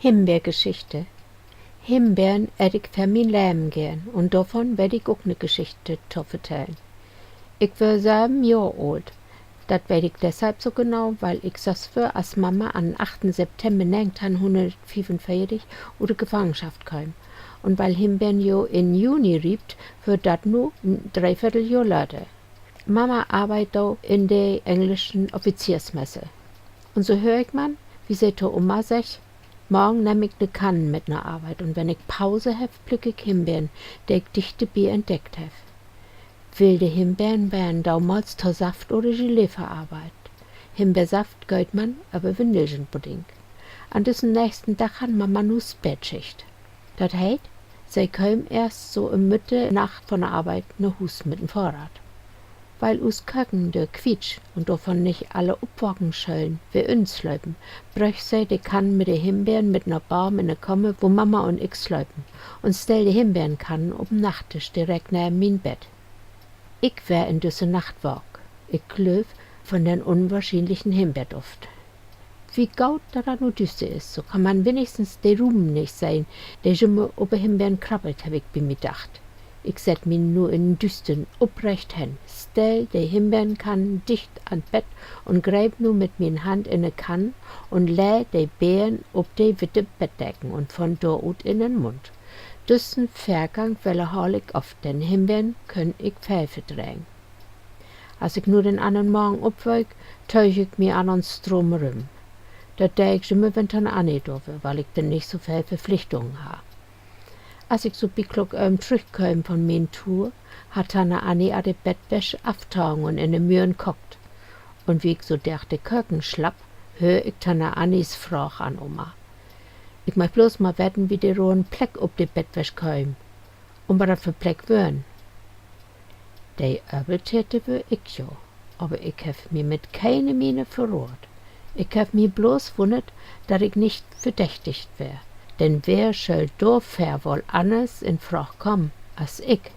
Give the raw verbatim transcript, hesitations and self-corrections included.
Himbeergeschichte. Himbeern eet ik för mien Leven geern un dorvon weet ik ok 'ne Geschichte to vertellen. Ik wöör söven Johr oolt. Dat weet ik deshalb so genau, wiel ik söss wöör, as Mama an'n achten September negenteihnhunnertfiefunveertig ut de Gefangenschaft keem. Un wiel Himbeern jo in'n Juni riept, wöör dat nu en Dreevierteljohr later. Mama arbeidt do in de engelschen Offiziersmesse. Un so höör ik man, wie se to Oma seggt: Morgen nehm ik 'ne Kann mit na Arbeit un wenn ik Pause heff, plück ik Himbeern, de ik dichte bi entdeckt heff. Wilde Himbeern weren domals to Saft oder Gelee verarbeidt. Himbeersaft gööt man över Vanillepudding. An düssen nächsten Dag harr Mama nu Spätschicht. Dat heet, se kööm eerst so üm Middernacht von de Arbeit na Huus mit den Fohrrad. Wiel us Kökendöör quietsch un dorvon nich alle opwaken schöllen, weer ünslöpen, bröch se de Kann mit de Himbeern mit na baven in de Kamer, wo Mama un ik slöpen, un stell de Himbeerkann op 'n Nachtdisch direkt neven mien Bett. Ik weer in düsse Nacht waak, ik glööv, von den unwahrschienlichen Himbeerduft. Wie goot, dat dat nu düüster is, so kann man wenigstens de Rumen nich sehn, de jümmer op de Himbeern krabbelt, heff ik bi mi dacht. Ik sett mi nu in'n Düüstern oprecht hen, stell de Himbeerkann dicht an't Bett un greep nu mit mien Hand in de Kann un leih de Beern op de witte Bettdeken un von dor ut in den Mund. Düssen Vörgang wedderhaal ik oft, denn Himbeern köön ik veel verdregen. As ik nu den annern Morgen opwöök, töög ik mi an uns drumrüm. Dat dee ik jümmer, wenn Tante Anni dor weer, wiel ik denn nich so veel Verpflichtungen harr. As ik so bi Klock ölven trüchkööm von mien Tour, harr Tante Anni al de Bettwäsch aftagen un in de Müren kaakt. Un wie ik so dör de Köken slapp, höör ik Tante Annis Fraag an Oma: Ik much bloots mal weten, wie de roden Pleck op de Bettwäsch kömen un wat dat för Pleck wören. De Öveltäter wöör ik jo, aver ik heff mi mit kene Miene verraadt. Ik heff mi bloots wunnert, dat ik nich verdächtigt weer. Denn wer schöll dorför woll anners in Fraag kamen as ik?